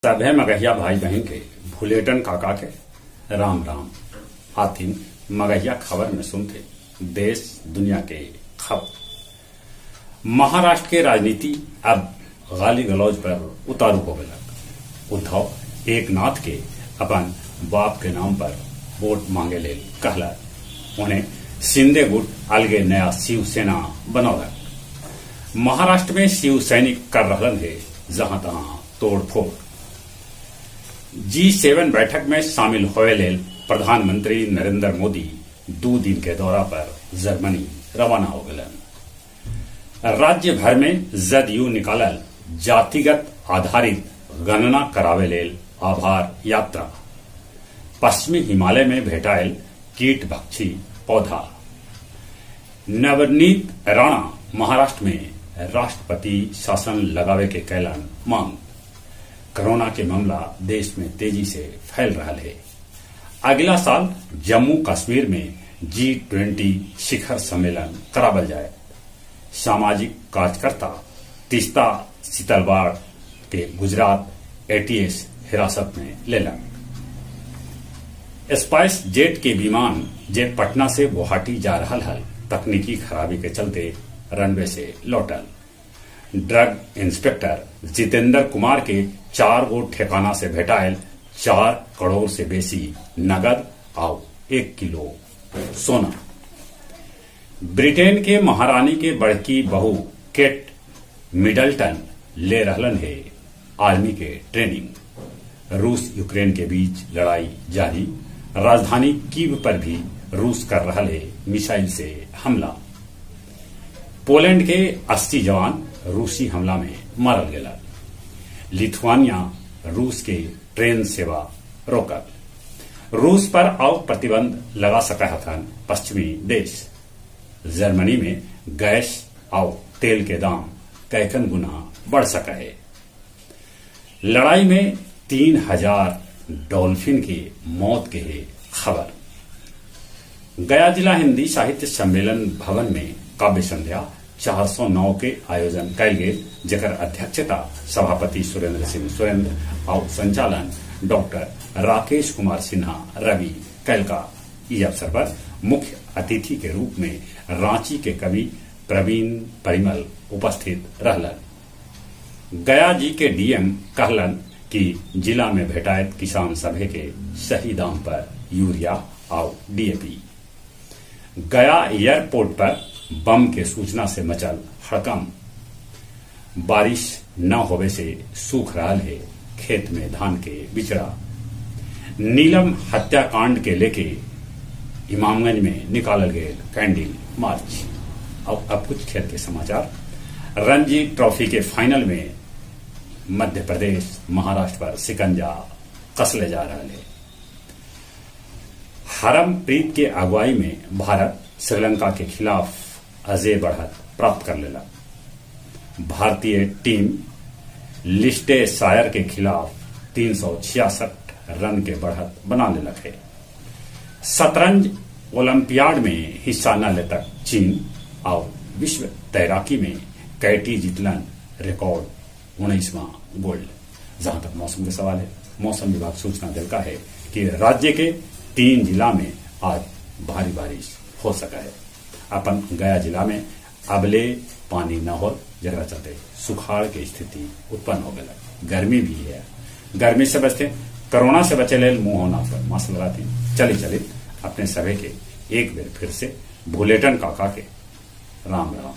सभे मगहिया भाई बहिन के भुलेटन काका के राम राम। आथिन मगहिया खबर में सुनते देश दुनिया के खबर। महाराष्ट्र के राजनीति अब गाली गलौज पर उतारू हो गलक। उद्धव एकनाथ के अपन बाप के नाम पर वोट मांगे ले कहलक। उन्हें शिंदे गुट अलगे नया शिवसेना बनौलक। महाराष्ट्र में शिव सैनिक कर रहलन है जहां तहां तोड़फोड़। जी7 बैठक में शामिल होवे लेल प्रधानमंत्री नरेंद्र मोदी 2 दिन के दौरा पर जर्मनी रवाना हो गलन। राज्य भर में जदयू निकालल जातिगत आधारित गणना करावे लेल आभार यात्रा। पश्चिमी हिमालय में भेटायल कीटभक्षी पौधा। नवनीत राणा महाराष्ट्र में राष्ट्रपति शासन लगावे के कैलन मांग। कोरोना के मामला देश में तेजी से फैल रहा है। अगला साल जम्मू कश्मीर में G20 शिखर सम्मेलन करावल जाए। सामाजिक कार्यकर्ता तीस्ता सीतलवाड़ के गुजरात एटीएस हिरासत में लेलक। स्पाइस जेट के विमान जे पटना से गुवाहाटी जा रहा हल, तकनीकी खराबी के चलते रनवे से लौटल। ड्रग इंस्पेक्टर जितेंद्र कुमार के 4 गो ठिकाना से भेटायल 4 करोड़ से बेसी नगद आउ 1 किलो सोना। ब्रिटेन के महारानी के बड़की बहू केट मिडल्टन ले रहलन है आर्मी के ट्रेनिंग। रूस यूक्रेन के बीच लड़ाई जारी। राजधानी कीव पर भी रूस कर रहा है मिसाइल से हमला। पोलैंड के 80 जवान रूसी हमला में मारल गेला। लिथुआनिया रूस के ट्रेन सेवा रोकल। रूस पर आउ प्रतिबंध लगा सका हथन पश्चिमी देश। जर्मनी में गैस आउ तेल के दाम कैकन गुना बढ़ सका है। लड़ाई में 3000 डॉल्फिन की मौत के है खबर। गया जिला हिंदी साहित्य सम्मेलन भवन में काव्य संध्या 409 के आयोजन कैल गेल, जकर अध्यक्षता सभापति सुरेंद्र सिंह सुरेंद्र और संचालन डॉक्टर राकेश कुमार सिन्हा रवि कैलका। इस अवसर पर मुख्य अतिथि के रूप में रांची के कवि प्रवीण परिमल उपस्थित रहलन। गया जी के डीएम कहलन कि जिला में भेटायत किसान सभे के सही दाम पर यूरिया और डीएपी। गया एयरपोर्ट पर बम के सूचना से मचल हड़कंप। बारिश न होवे से सूख रहा है खेत में धान के बिचड़ा। नीलम हत्याकांड के लेके इमामगंज में निकालल गए कैंडल मार्च। अब कुछ खेल के समाचार। रणजी ट्रॉफी के फाइनल में मध्य प्रदेश महाराष्ट्र पर सिकंजा कसले जा रहा है। हरमप्रीत के अगुवाई में भारत श्रीलंका के खिलाफ अजय बढ़त प्राप्त कर लेला। भारतीय टीम लिस्टे सायर के खिलाफ 366 रन के बढ़त बना लेलक है। शतरंज ओलंपियाड में हिस्सा न लेतक चीन और विश्व तैराकी में कैटी जितलन रिकॉर्ड 19वां गोल्ड। जहां तक मौसम के सवाल है, मौसम विभाग सूचना दिलका है कि राज्य के 3 जिला में आज भारी बारिश हो सका है। अपन गया जिला में अबले पानी न हो जरा चलते सुखाड़ की स्थिति उत्पन्न हो गई। गर्मी भी है, गर्मी से बचते, कोरोना से बचे लेल मुंह होना पर मास्क लगाते। चले चले अपने सभी के एक बार फिर से भुलेटन काका के राम राम।